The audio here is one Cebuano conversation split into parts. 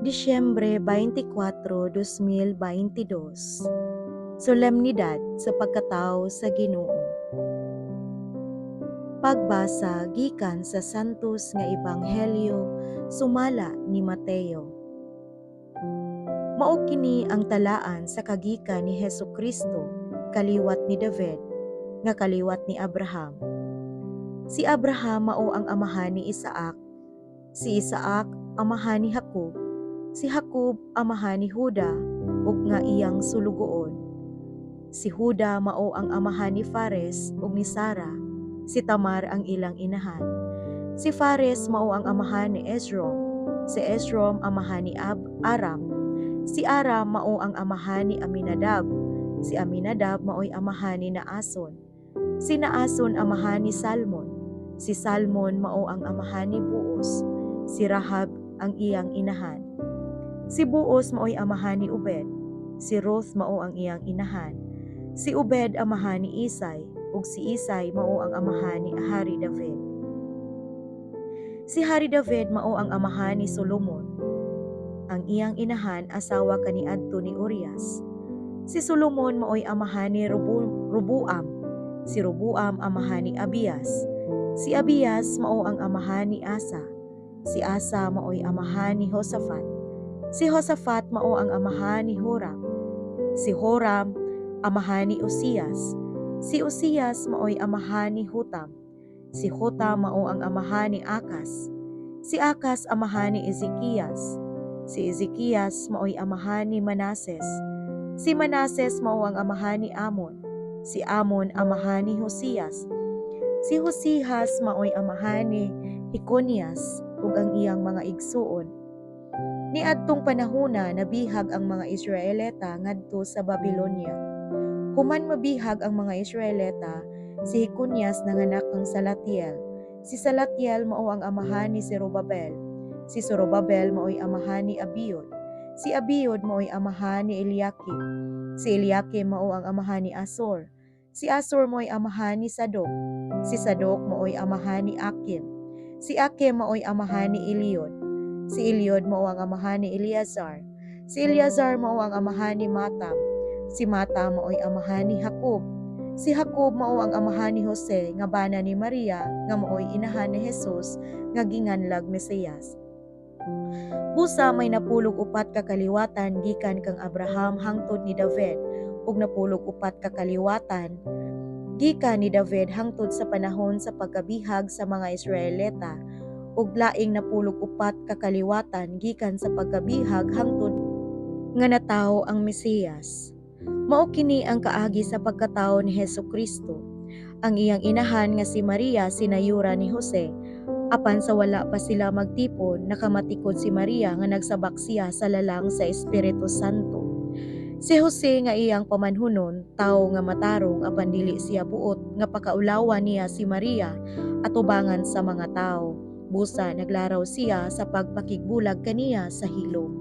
Disyembre 24, 2022. Solemnidad sa Pagkatao sa Ginoo. Pagbasa gikan sa Santos nga Ebanghelyo sumala ni Mateo. Mao kini ang talaan sa kagikan ni Hesus Kristo, kaliwat ni David, nga kaliwat ni Abraham. Si Abraham mao ang amahan ni Isaac, si Isaac amahan ni Jacob, si Jacob amahan ni Juda ug nga iyang sulugoon. Si Juda mao ang amahan ni Fares ug ni Sara, si Tamar ang ilang inahan. Si Fares mao ang amahan ni Esrom, si Esrom amahan ni Aram, si Aram mao ang amahan ni Aminadab, si Aminadab maoy amahan ni Naason. Si Naason amahan ni Salmon, si Salmon mao ang amahan ni Boaz, si Rahab ang iyang inahan. Si Boaz maoy amahan ni Obed, si Ruth mao ang iyang inahan. Si Obed amahan ni Isay, ug si Isay mao ang amahan ni Hari David. Si Hari David mao ang amahan ni Solomon. Ang iyang inahan asawa kaniadto ni Urias. Si Solomon maoy amahan ni Roboam. Si Roboam amahan ni Abias. Si Abias mao ang amahan ni Asa. Si Asa maoy amahan ni Josaphat. Si Josaphat mao ang amahan ni Horam. Si Horam amahan ni Uzias. Si Uzias maoy amahan ni Hotam. Si Hotam mao ang amahan ni Akas. Si Akas amahan ni Ezekias. Si Ezekias maoy amahan ni Manases. Si Manases mao ang amahan ni Amon. Si Amon amahan ni Josias. Si Josias maoy amahan ni Jeconias ug ang iyang mga igsuon. Niadtong panahona, nabihag ang mga Israelita ngadto sa Babylonia. Human mabihag ang mga Israelita, si Jeconias nanganak kang Salatiel. Si Salatiel mao ang amahan ni Zorobabel. Si Zorobabel maoy amahan ni Abiud. Si Abiud maoy amahan ni Eliakim. Si Eliakim mao ang amahan ni Asor. Si Asor maoy amahan ni Sadok. Si Sadok maoy amahan ni Akim. Si Akim maoy amahan ni Eliud. Si Eliud mao ang amahan ni Eleazar. Si Eleazar mao ang amahan ni Matam. Si Matam maoy amahan ni Jacob. Si Jacob mao ang amahan ni Jose nga bana ni Maria nga maoy inahan ni Jesus nga ginganlag Mesiyas. Busa may 14 ka kaliwatan gikan kang Abraham hangtod ni David ug 14 ka kaliwatan gikan ni David hangtod sa panahon sa pagkabihag sa mga Israelita ug laing 14 ka kaliwatan gikan sa pagkabihag hangtod nga natawo ang Mesiyas. Mao kini ang kaagi sa pagkatawo ni Hesus Kristo. Ang iyang inahan nga si Maria sinayura ni Jose. Apan sa wala pa sila magtipon, nakamatikod si Maria nga nagsabak siya sa lalang sa Espiritu Santo. Si Jose nga iyang pamanhunon, tawo nga matarong, apan dili siya buot nga pakaulawan niya si Maria atubangan sa mga tawo. Busa naglaraw siya sa pagpakigbulag kaniya sa hilom.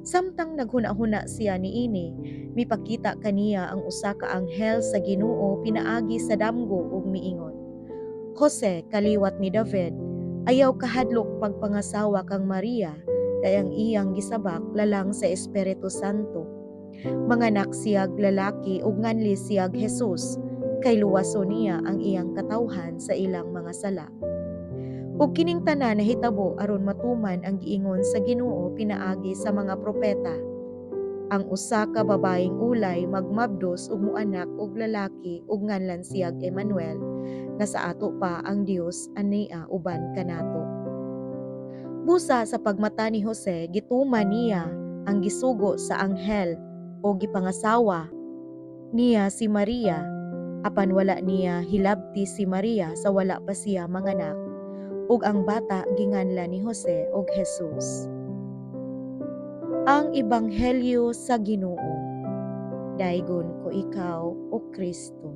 Samtang naghuna-huna siya niini, mipakita kaniya ang usa ka anghel sa Ginoo pinaagi sa damgo ug miingon, "Jose, kaliwat ni David, ayaw kahadlok pagpangasawa kang Maria kay ang iyang gisabak lalang sa Espiritu Santo. Manganak siyag lalaki ug nganli siyag Jesus kay luwason niya ang iyang katawhan sa ilang mga sala." Ug kining tanan nahitabo aron matuman ang giingon sa Ginoo pinaagi sa mga propeta: "Ang usa ka babayeng ulay magmabdos ug moanak og lalaki ug nganlan siyag Emmanuel," nga sa ato pa, ang Dios ania uban kanato. Busa sa pagmata ni Jose, gituman niya ang gisugo sa anghel o gipangasawa niya si Maria, apan wala niya hilabti si Maria sa wala pa siya manganak. Ug ang bata ginganlan ni Jose og Jesus. Ang Ebanghelyo sa Ginoo. Daygon ko ikaw, o Kristo.